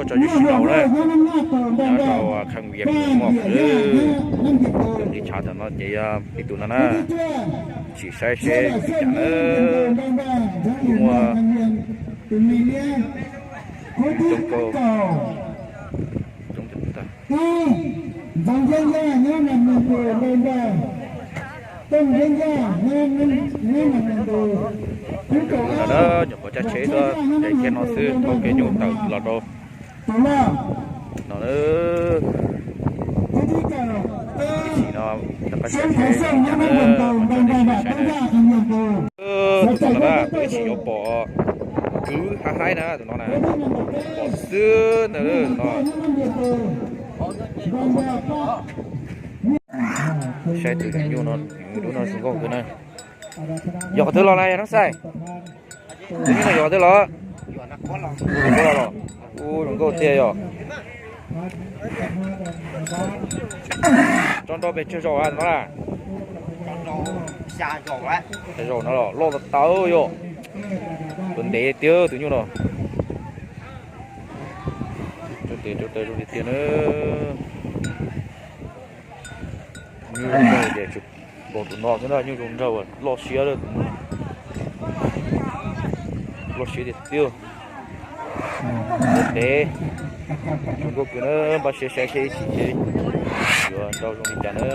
Tso yus sib nraus na, nyob rau kham vias mos lawm. Nqis tshav tam no ces yog peb tus no na, sim saib seb li cas na. Muaj coob kawg, coob tag. Ntawm na nyuam qhuav cab tsheb tuaj ces kiag no xwb, tau kev nyuj tawm los rau no. Ib chim no rov qab cab tsheb, tus no na peb ib tsis yuav pom kwv haib haib na, tus no na, pom xwb ntawm no. Saib tus nyuj no, dub no zoo nkauj kawg na. Yog qhov twg los na yog Neeb Xais? Tus nyuj no yog qhov twg los? Los, ub, zoo nkauj tiag yog. Tso nrau pes tsawg zaus no na? Xya zaus no los loj tau yog. Tus ntev tiag tus nyuj no. Rau tes rau taw zoo tiag tiag na. Nyuj zoo nraug ces tsis pom tus no xwb na, nyuj zoo nraug loj siab lawm tus no. Loj siab tiag tiag. Ntev, zoo nkauj kawg na, npaj siab saib seb ib chim ces yuav nrau zoo li cas na.